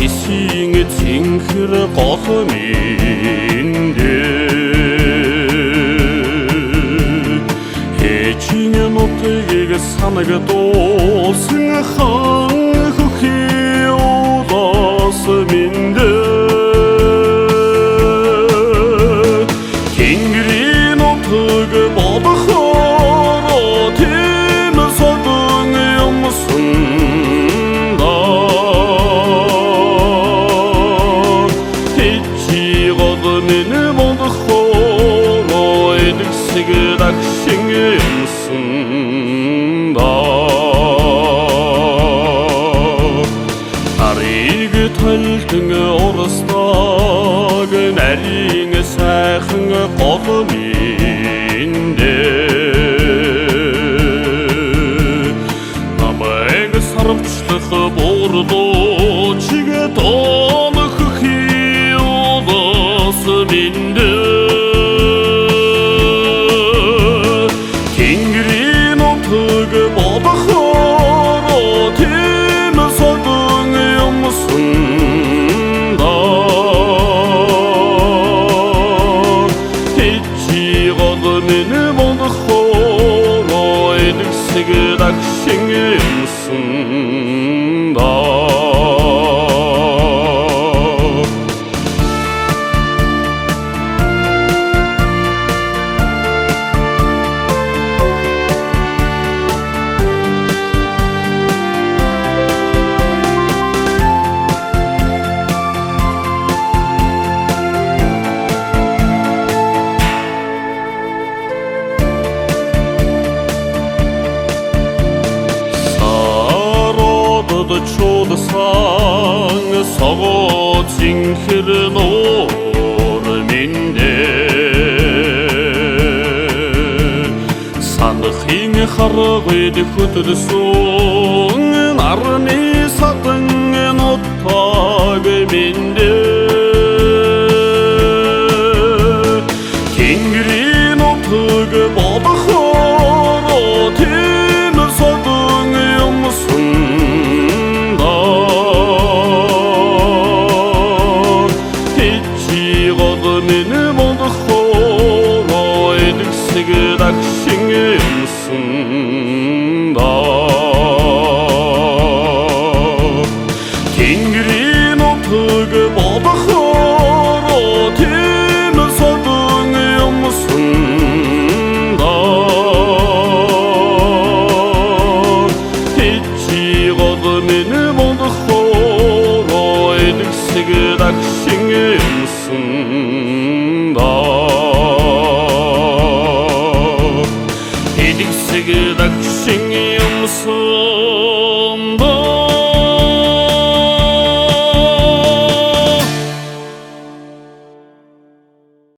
Тэсийн цэнхэр гол минь Хээчийн нутгийг санагдуулсан хан хөхий улас минь Тэнгэрийн нутаг бодохоор тийм содон юмсан Тэчи гол минь бодохоор эдгсэг дагшин юмсан Нарыг толтон урстаг нарийн сайхан гол минь Намайг сарвчлах бурлуу чиг тоон хөхий улас минь Тэнгэрийн нутаг бодохоор тийм содон юмсан Тэчи гол минь бодохоор эдгсэг дагшин юмсан Сародод чуулсан согоо цэнхэр нуур минь Санахын харгыг хөтөлсөн нарны садан нутаг минь Тэнгэрийн нутаг бодохоор тийм содон юмсан Тэчи гол минь бодохоор эдгсэг дагшин юмсан Тэнгэрийн нутаг бодохоор тийм содон юмсан Тэчи гол минь бодохоор эдгсэг дагшин юмсан Эдгсэг дагшин юмсан.